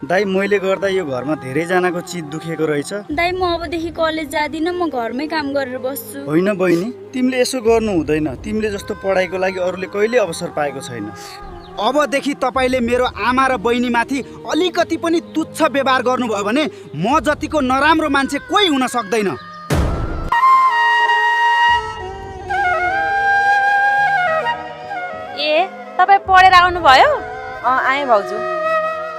दाइ मैले गर्दा यो घरमा धेरैजनाको चित दुखेको रहेछ। दाइ म अबदेखि कलेज जादिनँ, म घरमै काम गरेर बस्छु। होइन बहिनी, तिमीले यसो गर्नु हुँदैन। तिमीले जस्तो पढाइको लागि अरूले कहिले अवसर पाएको छैन। अबदेखि तपाईँले मेरो आमा र बहिनीमाथि अलिकति पनि तुच्छ व्यवहार गर्नुभयो भने म जतिको नराम्रो मान्छे कोही हुन सक्दैन। ए तपाईँ पढेर आउनुभयो? आएँ भाउजू।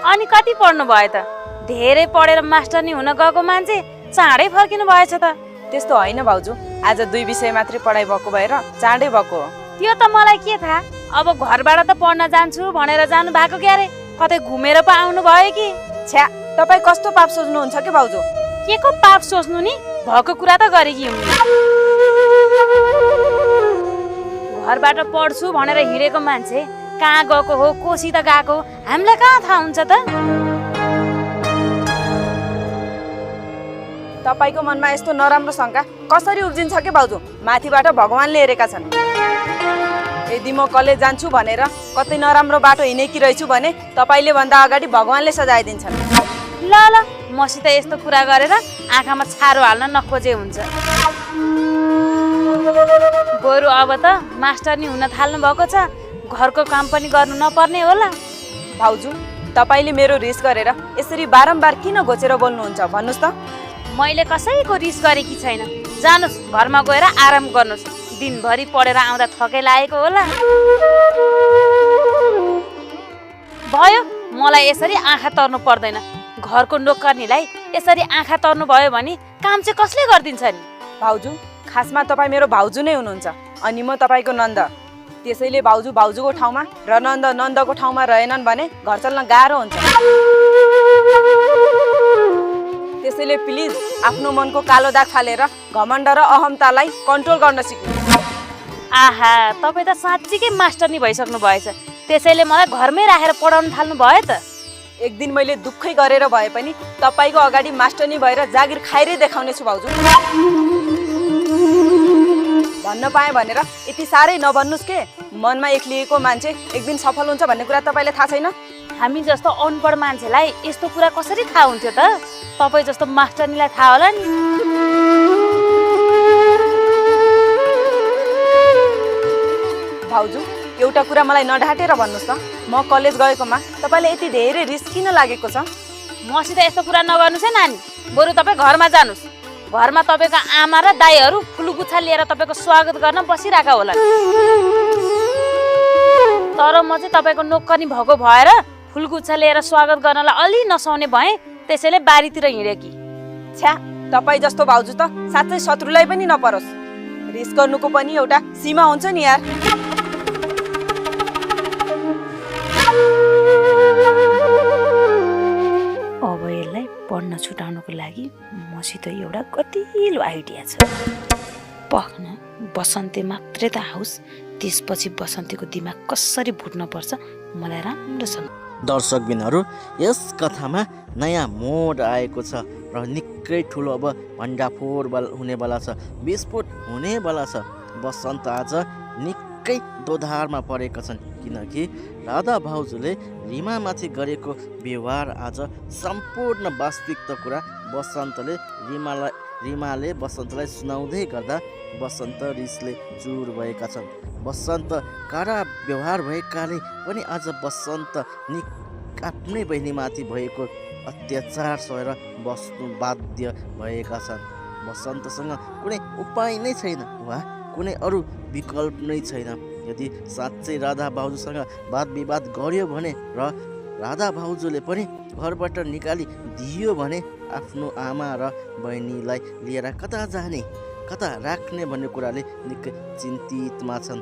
अनि कति पढ्नु भयो त? धेरै पढेर मास्टरनी हुन गएको मान्छे चाँडै फर्किनु भएछ त। त्यस्तो होइन भाउजू, आज 2 विषय मात्रै पढाइ भएको भएर चाँडै भएको हो। त्यो त मलाई के थाहा। अब घरबाट त पढ्न जान्छु भनेर जानु भएको क्यारे, कतै घुमेर पो आउनु भयो कि? छ्या, तपाईँ कस्तो पाप सोच्नुहुन्छ कि भाउजू? के को पाप सोच्नु नि, भएको कुरा त गरेकी हुनु। घरबाट पढ्छु भनेर हिँडेको मान्छे कहाँ गएको हो, कोसित गएको, हामीलाई कहाँ थाहा हुन्छ त? तपाईँको मनमा यस्तो नराम्रो शङ्का कसरी उब्जिन्छ कि भाउजू? माथिबाट भगवानले हेरेका छन्। यदि म कलेज जान्छु भनेर कतै नराम्रो बाटो हिँडेकी रहेछु भने तपाईँले भन्दा अगाडि भगवानले सजाइदिन्छन्। ल ल, मसित यस्तो कुरा गरेर आँखामा छारो हाल्न नखोजे हुन्छ। बरु अब त मास्टरनी हुन थाल्नु भएको छ, घरको काम पनि गर्नु नपर्ने होला। भाउजू, तपाईँले मेरो रिस गरेर यसरी बारम्बार किन घोचेर बोल्नुहुन्छ भन्नुहोस् त? मैले कसैको रिस गरेकी छैन। जानुस्, घरमा गएर आराम गर्नुस्। दिनभरि पढेर आउँदा थकै लागेको होला। भयो, मलाई यसरी आँखा तर्नु पर्दैन। घरको नोकर्नीलाई यसरी आँखा तर्नु भयो भने काम चाहिँ कसले गरिदिन्छ नि? भाउजू, खासमा तपाईँ मेरो भाउजू नै हुनुहुन्छ अनि म तपाईँको नन्द। त्यसैले भाउजू भाउजूको ठाउँमा र नन्द नन्दको ठाउँमा रहेनन् भने घर चल्न गाह्रो हुन्छ। त्यसैले प्लिज आफ्नो मनको कालो दाग फालेर घमण्ड र अहमतालाई कन्ट्रोल गर्न सिक्नु। आहा, तपाईँ त साँच्चीकै मास्टरनी भइसक्नु भएछ। त्यसैले मलाई घरमै राखेर पढाउन थाल्नु भयो त। एक दिन मैले दुःखै गरेर भए पनि तपाईँको अगाडि मास्टरनी भएर जागिर खाएरै देखाउने छु भाउजू। भन्न पाएँ भनेर यति साह्रै नभन्नुहोस् के। मनमा एक्लिएको मान्छे एक दिन सफल हुन्छ भन्ने कुरा तपाईँलाई थाहा छैन? हामी जस्तो अनपढ मान्छेलाई यस्तो कुरा कसरी थाहा हुन्थ्यो त? तपाईँ जस्तो मास्टरनीलाई थाहा होला नि। भाउजू, एउटा कुरा मलाई नढाँटेर भन्नुहोस् त, म कलेज गएकोमा तपाईँलाई यति धेरै रिस किन लागेको छ? मसित यस्तो कुरा नगर्नुहोस् है नानी। बरु तपाईँ घरमा जानुहोस्। घरमा तपाईँको आमा र दाइहरू फुलगुच्छा लिएर तपाईँको स्वागत गर्न बसिरहेका होला। तर म चाहिँ तपाईँको नोकर्नी भएको भएर फुलगुच्छा लिएर स्वागत गर्नलाई अलि नसाउने भएँ। त्यसैले बारीतिर हिँडेकी। छ्या, तपाईँ जस्तो भाउजू त साँच्चै शत्रुलाई पनि नपरोस्। रिस गर्नुको पनि एउटा सीमा हुन्छ नि यार। अब यसलाई पढ्न छुटाउनुको लागि मसित एउटा गतिलो आइडिया छ। पढ्न बसन्ते मात्रै त आओस्, त्यसपछि बसन्तीको दिमाग कसरी भुट्नुपर्छ मलाई राम्रोसँग। दर्शकबिनहरू, यस कथामा नयाँ मोड आएको छ र निकै ठुलो अब भण्डाफोर हुनेवाला छ, विस्फोट हुनेवाला छ। बसन्त आज निकै दोधारमा परेका छन् किनकि राधा भाउजूले रिमामाथि गरेको व्यवहार आज सम्पूर्ण वास्तविकता कुरा रिमाले बसन्तलाई सुनाउँदै गर्दा बसन्त रिसले चुर भएका छन्। बसन्त कडा व्यवहार भएकाले पनि आज बसन्त आफ्नै बहिनीमाथि भएको अत्याचार सहेर बस्नु बाध्य भएका छन्। बसन्तसँग कुनै उपाय नै छैन वा कुनै अरू विकल्प नै छैन। यदि साँच्चै राधा भाउजूसँग वाद विवाद गर्यो भने र राधा भाउजूले पनि घरबाट निकाली दियो भने आफ्नो आमा र बहिनीलाई लिएर कता जाने, कता राख्ने भन्ने कुराले निकै चिन्तितमा छन्।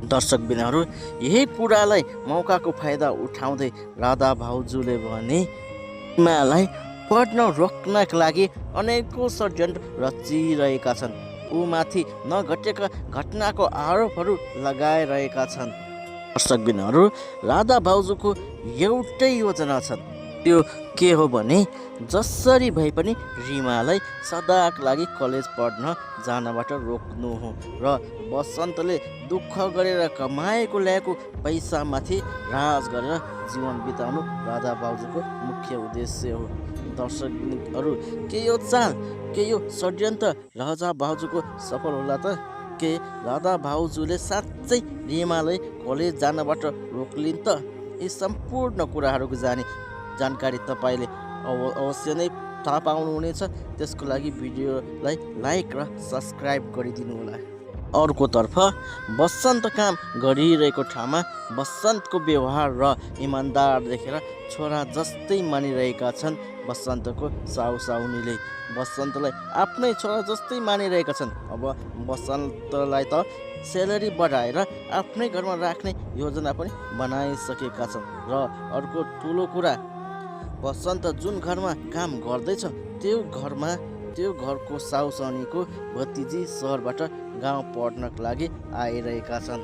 दर्शकबिनहरू, यही कुरालाई मौकाको फाइदा उठाउँदै राधा भाउजूले भने रिमालाई पढ्न रोक्नका लागि अनेकौं षड्यन्त्र रचिरहेका छन्। ऊमाथि नघटेका घटनाको आरोपहरू लगाइरहेका छन्। दर्शकबिनहरू, राधा भाउजूको एउटै योजना छ। त्यो के हो भने जसरी भए पनि रिमालाई सदाका लागि कलेज पढ्न जानबाट रोक्नु हो र बसन्तले दुःख गरेर कमाएको ल्याएको पैसामाथि राज गरेर जीवन बिताउनु राधा भाउजूको मुख्य उद्देश्य हो। दर्शकहरू, के यो चाल, के यो षड्यन्त्र राजा भाउजूको सफल होला त? के राधा भाउजूले साँच्चै रिमालाई कलेज जानबाट रोक्लिन् त? यी सम्पूर्ण कुराहरूको जानकारी तपाईँले अवश्य नै थाहा पाउनुहुनेछ। त्यसको लागि भिडियोलाई लाइक र सब्सक्राइब गरिदिनुहोला। अर्कोतर्फ बसन्त काम गरिरहेको ठाउँमा बसन्तको व्यवहार र इमान्दार देखेर छोरा जस्तै मानिरहेका छन् बसन्तको साउसाउनीले। बसन्तलाई आफ्नै छोरा जस्तै मानिरहेका छन्। अब बसन्तलाई त स्यालेरी बढाएर आफ्नै घरमा राख्ने योजना पनि बनाइसकेका छन्। र अर्को ठुलो कुरा, बसन्त जुन घरमा काम गर्दैछ त्यो घरको साउसाउनीको भतिजी सहरबाट गाउँ पढ्नको लागि आइरहेका छन्।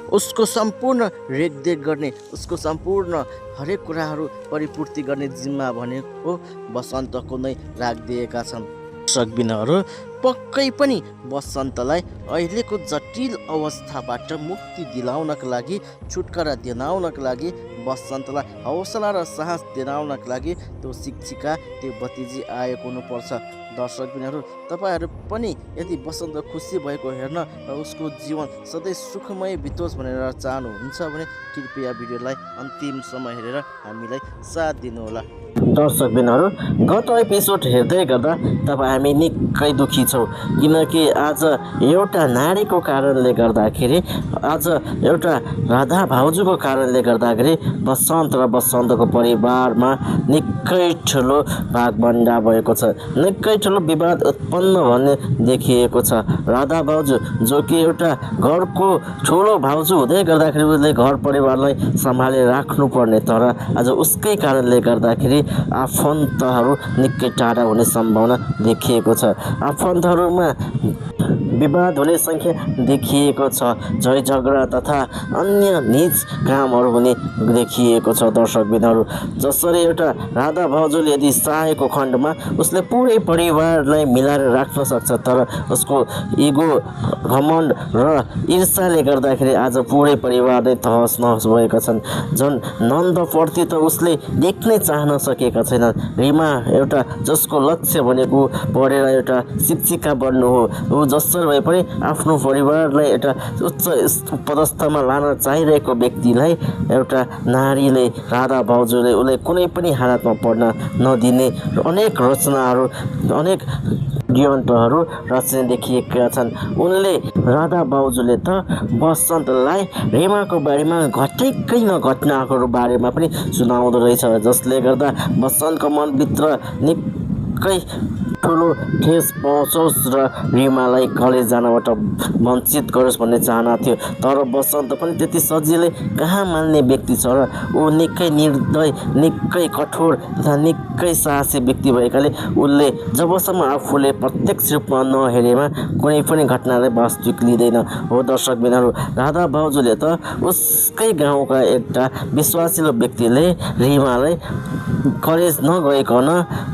उसको सम्पूर्ण रेखदेख गर्ने, उसको सम्पूर्ण हरेक कुराहरू परिपूर्ति गर्ने जिम्मा भनेको बसन्तको नै राखिदिएका छन्। दर्शकबिनहरू, पक्कै पनि बसन्तलाई अहिलेको जटिल अवस्थाबाट मुक्ति दिलाउनका लागि, छुटकारा दिलाउनका लागि, बसन्तलाई हौसला र साहस दिलाउनका लागि त्यो शिक्षिका, त्यो भतिजी आएको हुनुपर्छ। दर्शकबिनहरू, तपाईँहरू पनि यदि बसन्त खुसी भएको हेर्न र उसको जीवन सधैँ सुखमय बितोस् भनेर चाहनुहुन्छ भने कृपया भिडियोलाई अन्तिमसम्म हेरेर हामीलाई साथ दिनुहोला। दर्शकबिनहरू, गत एपिसोड हेर्दै गर्दा हामी निकै दुखी छौँ, किनकि आज एउटा नारीको कारणले गर्दाखेरि, आज एउटा राधा भाउजूको कारणले गर्दाखेरि बसन्त र बसन्तको परिवारमा निकै ठुलो भागभण्डा भएको छ, निकै ठुलो विवाद उत्पन्न भन्ने देखिएको छ। राधा भाउजू जो कि एउटा घरको ठुलो भाउजू हुँदै गर्दाखेरि उसले घर परिवारलाई सम्हालेर राख्नुपर्ने, तर आज उसकै कारणले गर्दाखेरि आफन्तहरू निकै टाढा हुने सम्भावना देखिएको छ। आफन्तहरूमा विवाद हुने सङ्ख्या देखिएको छ। झै झगडा तथा अन्य निज कामहरू हुने देखिएको छ। दर्शकबिनहरू, जसरी एउटा राधा भाउजूले यदि चाहेको खण्डमा उसले पुरै परिवारलाई मिलाएर राख्न सक्छ, तर उसको इगो, घमण्ड र ईर्ष्याले गर्दाखेरि आज पुरै परिवार नै तहस नहस भएका छन्। झन् नन्दप्रति त उसले देख्नै चाहन सकेका छैनन्। रिमा एउटा जसको लक्ष्य भनेको पढेर एउटा शिक्षिका बन्नु हो, ऊ जसरी भए पनि आफ्नो परिवारलाई एउटा उच्च पदस्थमा लान चाहिरहेको व्यक्तिलाई एउटा नारीले, राधा भाउजूले उसले कुनै पनि हालतमा पढ्न नदिने अनेक रचनाहरू, अनेक षड्यन्त्रहरू रच्ने देखिएका छन्। उनले, राधा भाउजूले त बसन्तलाई रिमाको बारेमा घटेकै घटनाहरू बारेमा पनि सुनाउँदो रहेछ, जसले गर्दा बसन्तको मनभित्र निकै ठुलो ठेस पहुँचोस् र रिमालाई कलेज जानबाट वञ्चित गरोस् भन्ने चाहना थियो। तर बसन्त पनि त्यति सजिलै कहाँ मान्ने व्यक्ति छ र ऊ निकै निर्दय, निकै कठोर तथा निकै साहसी व्यक्ति भएकाले उसले जबसम्म आफूले प्रत्यक्ष रूपमा नहेरेमा कुनै पनि घटनालाई वास्तविक लिँदैन। हो दर्शकबिनहरू, राधा भाउजूले त उसकै गाउँका एउटा विश्वासिलो व्यक्तिले रिमालाई कलेज नगइकन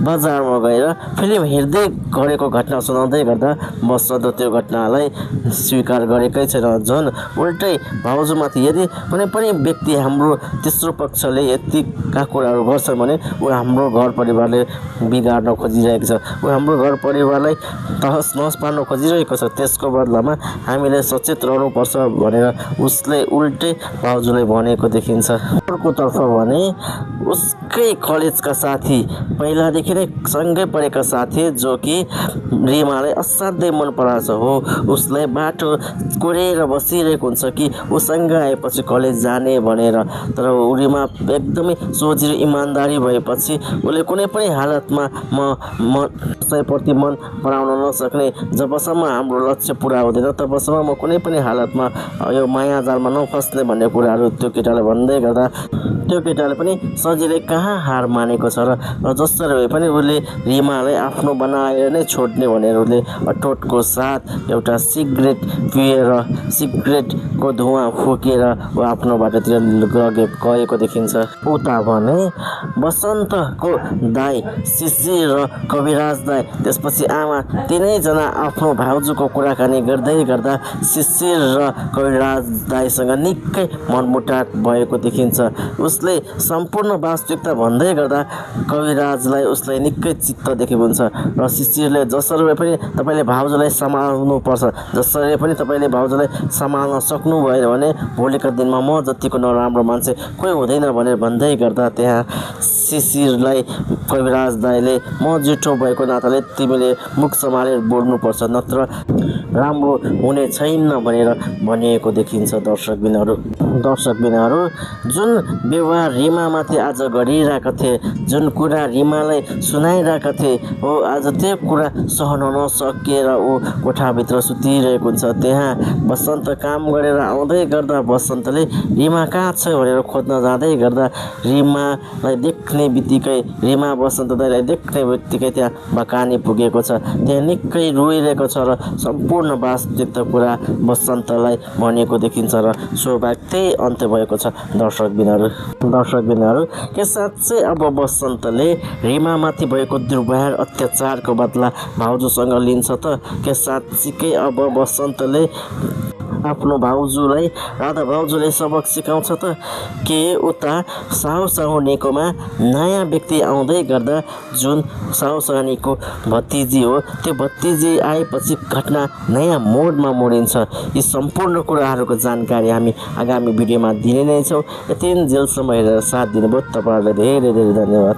बजारमा गएर फिल्म हेर्दै गरेको घटना सुनाउँदै गर्दा बसन्त त्यो घटनालाई स्वीकार गरेकै छैन। झन् उल्टै भाउजूमाथि यदि कुनै पनि व्यक्ति हाम्रो तेस्रो पक्षले यतिका कुराहरू गर्छ भने ऊ हाम्रो घर परिवारले बिगार्न खोजिरहेको छ, ऊ हाम्रो घर परिवारलाई तहस नहस पार्न खोजिरहेको छ। त्यसको बदलामा हामीले सचेत रहनुपर्छ भनेर उसले उल्टै भाउजूले भनेको देखिन्छ। अर्कोतर्फ भने उसकै कलेजका साथी, पहिलादेखि नै सँगै पढेका साथी जो कि रिमालाई असाध्यै मन पराएको हो, उसलाई बाटो कोरेर बसिरहेको हुन्छ कि उसँग आएपछि कलेज जाने भनेर। तर रिमा एकदमै सोझी र इमान्दारी भएपछि उसले कुनै पनि हालतमा म कसैप्रति मन पराउन नसक्ने, जबसम्म हाम्रो लक्ष्य पुरा हुँदैन तबसम्म म कुनै पनि हालतमा यो माया जालमा नफस्ने भन्ने कुराहरू त्यो केटाले भन्दै गर्दा त्यो केटाले पनि सजिलै कहाँ हार मानेको छ र जसरी भए पनि उसले रिमालाई आफ्नो बनाएर नै छोड्ने भनेर उसले अठोटको साथ एउटा सिगरेट पिएर, सिगरेटको धुवा फुकेर ऊ आफ्नो बाटोतिर गएको देखिन्छ। उता भने बसन्तको दाई शिशिर र कविराज दाई, त्यसपछि आमा, तिनैजना आफ्नो भाउजूको कुराकानी गर्दै गर्दा शिशिर र कविराज दाईसँग निकै मनमुटाव भएको देखिन्छ। उस उसले सम्पूर्ण वास्तविकता भन्दै गर्दा कविराजलाई उसलाई निकै चित्त देखेको हुन्छ र शिशिरले जसरी भए पनि तपाईँले भाउजूलाई सम्हाल्नुपर्छ, जसरी पनि तपाईँले भाउजूलाई सम्हाल्न सक्नु भएन भने भोलिको दिनमा म जतिको नराम्रो मान्छे कोही हुँदैन भनेर भन्दै गर्दा त्यहाँ शिशिरलाई कविराज दाइले म जुठो भएको नाताले तिमीले मुख सम्हालेर बोल्नुपर्छ नत्र राम्रो हुने छैन भनेर भनिएको देखिन्छ। दर्शकबिनहरू जुन व्यवहार रिमामाथि आज गरिरहेका थिए, जुन कुरा रिमालाई सुनाइरहेका थिए हो, आज त्यो कुरा सहन नसकेर ऊ कोठाभित्र सुतिरहेको हुन्छ। त्यहाँ बसन्त काम गरेर आउँदै गर्दा बसन्तले रिमा कहाँ छ भनेर खोज्न जाँदै गर्दा रिमालाई देख्ने बित्तिकै रिमा बसन्त दाइलाई देख्ने बित्तिकै त्यहाँ बकानी पुगेको छ। त्यहाँ निकै रोइरहेको छ र सम्पूर्ण वास्तविकता कुरा बसन्तलाई भनेको देखिन्छ र सो भाग त्यही अन्त्य भएको छ। दर्शकबिनहरू के साँच्चै अब बसन्तले रिमामाथि भएको दुर्व्यवहार अत्याचारको बदला भाउजूसँग लिन्छ त? के साँच्चीकै अब बसन्तले आफ्नो भाउजूलाई राधा भाउजूले सबक सिकाउँछ त? के उता साहु नेकोमा नयाँ व्यक्ति आउँदै गर्दा जुन साहु भतिजी हो त्यो भतिजी आएपछि घटना नयाँ मोडमा मोडिन्छ। यी सम्पूर्ण कुराहरूको जानकारी हामी आगामी भिडियोमा दिने नै छौँ। यतिन्जेलसम्म हेरेर साथ दिनुभयो तपाईँहरूलाई धेरै धेरै धन्यवाद।